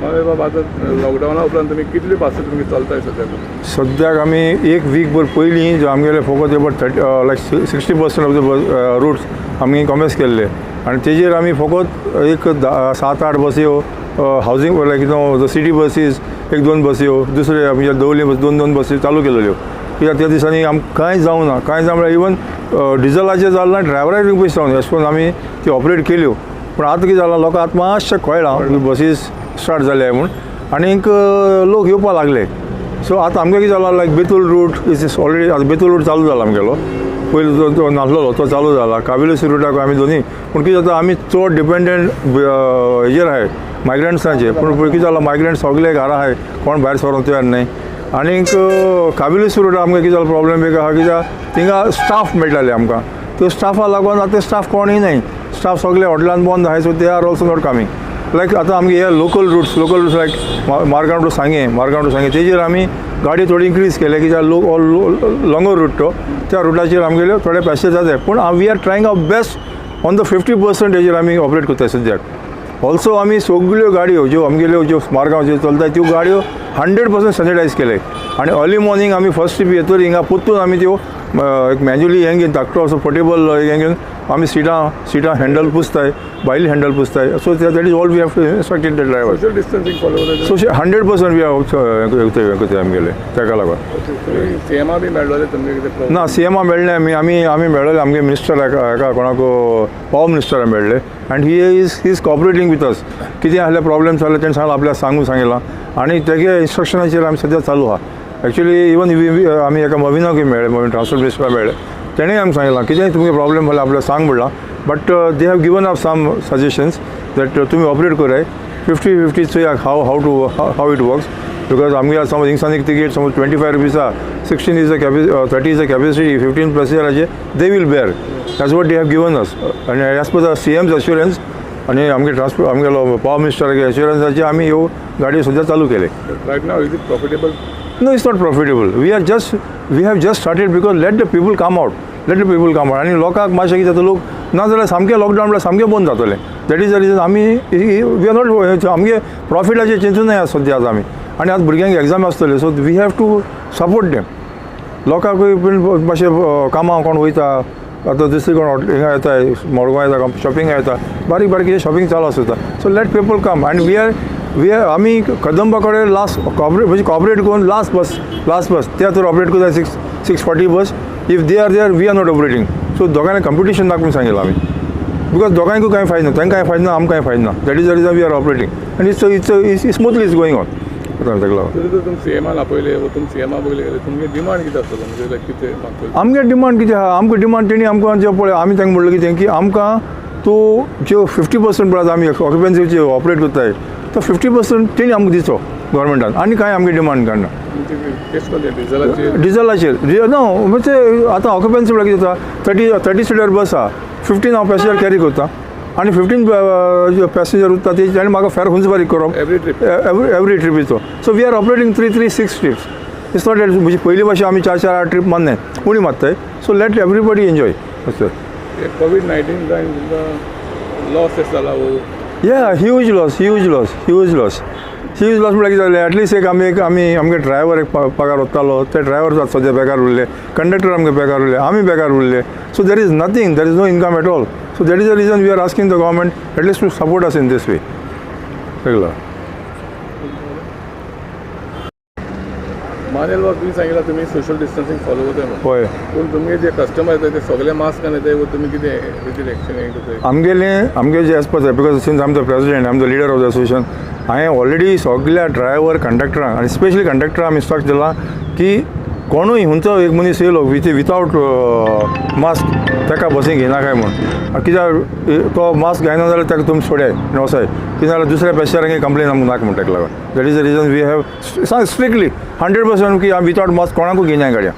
मागीर बाबा, आतां लॉकडावना उपरांत तुमी कितले बसी तुमी चलताय सद्याक? सद्याक आमी एक वीक भर पयलीं जो आमगेले फकत about 30, like 60% of the routes आमी कॉमेस केल्ले आनी तेजेर आमी फकत एक सात आठ बसयो, housing, like no the city buses, एक दोन बसयो, दुसरे आमचे दवली बस, दोन दोन बसी चालू केलेल्यो, कित्याक त्या दिसांनी आमकां कांय जावं ना. कांय जावं म्हळ्यार इवन डिजलाचें जालें ना, ड्रायवराक पयशे जावं, अशें करून आमी ती ऑपरेट केल्यो. पूण आतां कितें जालां, लोकांक आतां मातशें कळ्ळां बसीस स्टार्ट जाले म्हूण आनीक लोक येवपाक लागले. सो आतां आमगें कितें जालां, like Betul route is already, आतां बेतूल रूट चालू जाला आमगेलो. पयलीं जो तो नासलेलो तो चालू जाला. काबिलूस रुटाक आमी दोनी. पूण कितें जाता, आमी चड डिपेंडंट हेजेर आहाय, मायग्रंट्सांचेर. पूण कितें जालां, मायग्रंट सगळे घरा आहाय, कोण भायर सरोंक तयार न्हय. आनीक काबिलूस रुटाक आमकां कितें जालां, प्रॉब्लेम एक आहा, कित्याक थिंगा स्टाफ मेळटाले आमकां, त्यो स्टाफा लागून आतां स्टाफ कोणूय न्हय, स्टाफ सगळे हॉटेलान बंद आहाय, so they are also not coming. Like आतां आमगे हे local routes like Margao to Sanguem, Margao to Sanguem, तेजेर आमी गाडी थोडी इन्क्रीज केले, कित्याक लोक लॉंगर रूट तो, त्या रुटाचेर आमगेले थोडे पॅसेंजर जाता. पूण we are trying our best on the 50% हेजेर आमी ऑपरेट करता सद्याक. ऑल्सो आमी सगल्यो गाडयो ज्यो आमगेल्यो, ज्यो मारगांवच्यो चलता, त्यो गाडयो 100% सॅनिटायज केले आनी अर्ली मॉर्निंग आमी फर्स्ट ट्रीप येतरी हिंगा परतून आमी त्यो एक मॅन्युअली हें घेवन, धाकटो असो पोर्टेबल हें घेवन आमी सिटां हँडल पुसताय, भायली handle पुसताय. So that is all we have to instructed the driver. Social distancing follow करता? सो 100% we करताय आमगेले ताका लागून. सीएमा बी मेळ्ळोले तुमगे कितें problem? ना, सीएमा मेळ्ळे आमी. आमी मेळ्ळेले आमगे मिनिस्टर हेका, कोणाक, पावर मिनिस्टराक मेळ्ळे and he is cooperating with us. कितें आहले प्रॉब्लेम्स जाल्यार तेणें सांगलां, आपल्याक सांगून सांगिलां आनी तेगे इन्स्ट्रक्शनाचेर आमी सद्या चालू आहा. एक्चुअली इवन आमी एका मविनाकूय मेळ्ळे, मवीन ट्रान्सपोर्ट मिनिस्टराक मेळ्ळे, तेणें आमकां सांगिलां, कितेंय तुमगे प्रॉब्लेम जाल्यार आपल्याक सांग म्हणलां. But they have given us some suggestions that तुमी ऑपरेट कराय 50-50, चोया how it works, because आमगे समज हिंगसान एक तिकेट समज ₹25 आहा, 16 is a 30 is a capacity, 15 पॅसेंजराचे they will bear. That's what they have given us. आनी as per the CM's assurance आनी आमगे ट्रान्सपोर्ट, आमगेलो पावर मिनिस्टरागे एश्युरन्साचे आमी ह्यो गाडयो सद्या चालू केले. Right now, is it profitable? No, it's not profitable. We have just started because let the people come out. Let the people come out. आनी लोकांक मातशें कितें जाता, लोक ना जाल्यार सामकें लॉकडावन म्हणल्यार सामकें बंद जातलें. That is the reason आमी we are not, आमगे प्रॉफिटाचें चिंतून आसा सद्या आतां आमी. आनी आतां भुरग्यांक एग्जाम आसतल्यो, so we have to support them. लोकांकूय पूण मातशें कामाक कोण वयता, आतां दुसरी कोण हिंगा येताय, मडगांव येता, शॉपिंगाक येता, बारीक बारीक कितें शॉपिंग चालू आसता. So let people come and we are आमी कदंबा कडेन लास्ट कॉपरेट, म्हणजे कॉपरेट करून लास्ट बस त्या तर ऑपरेट करता, 6:40 bus. If they are there, we are not operating. So दोगांनी कंपिटिशन नाका म्हणून सांगितलं आमी, because दोगांयकूय कांय फायदो ना, तांकां कांय फायदो ना, आमकां कांय फायदो ना. That is the reason we are operating and it's smoothly is going on ताका लागून. तरी तर तुमी सीएमान आपयले वा तुमी सीएमा बगले गेले, तुमगे डिमांड कितें आसतलो, म्हणजे लायक कितें मागतले? आमगे डिमांड कितें आहा? आमकां डिमांड तेणी आमकां जें पळय, आमी तांकां म्हणलें कितें की आमकां तूं ज्यो 50% पळय आमी ऑक्युपन्सीचे ऑपरेट करताय, तो 50% तेणी आमकां दिचो गव्हर्मेंटान. आनी कांय आमगे डिमांड काडना. तुमची केस कोण डिझलाचेर? डिझलाचेर नो, म्हणजे आतां ऑक्युपन्सी म्हळ्यार कितें जाता, 30 सिटर बस आहा, 15 हांव पॅसेंजर कॅरी करता आनी 15 पॅसेंजर उरता, ते ताणें म्हाका फेर खंयच बारीक करप? Every trip? Every ट्रिपीचो. So we are operating three three six trips. It's not म्हणजे पयलीं भाशेन आमी चार चार आठ ट्रीप मारनाय, उणी मारताय. So let everybody enjoy अशें. कोवीड 19 जावन तुमकां लॉस जाला वो? Yeah, huge loss, huge loss, huge loss, huge loss. म्हळ्यार कितें जालें, एटलिस्ट एक आमी आमगे ड्रायवर एक पगार वतालो, ते ड्रायवर आतां सद्या बेकार उरले, कंडक्टर आमगे बेकार उरले, आमी बेकार उरले. So there is nothing, there is no income at all. So that is the reason we are asking the government at least to support us in this way. सगळं. मानेल बाब, तुम्ही सांगितलं तुम्ही सोशल डिस्टन्सिंग फॉलो करताय म्हणून. हय. पूण तुमगे जे कस्टमर येता ते सगळे मास्क येताय वो तुमी कितें कितें एक्शन हें करताय? आमगेले आमगे जे आसपा जाय, because since I'm the president, I'm the leader of the association, हांवें ऑलरेडी सगल्या ड्रायवर, कंडक्टरांक आनी स्पेशली कंडक्टरांक इन्स्ट्रक्ट दिलां की कोणूय खंयचो एक मनीस येयलो विथआवट मास्क, ताका बसीक घेयनाकाय म्हूण. कित्याक तो मास्क घायना जाल्यार ताका तुमी सोडाय आनी वसाय, कित्याक जाल्यार दुसऱ्या पॅसेंजरांक कंप्लेन आमकां नाका म्हणटा. ताका लागून that is the reason we have strictly 100% की विथआवट मास्क कोणाकूय घेयनाय गाडयां.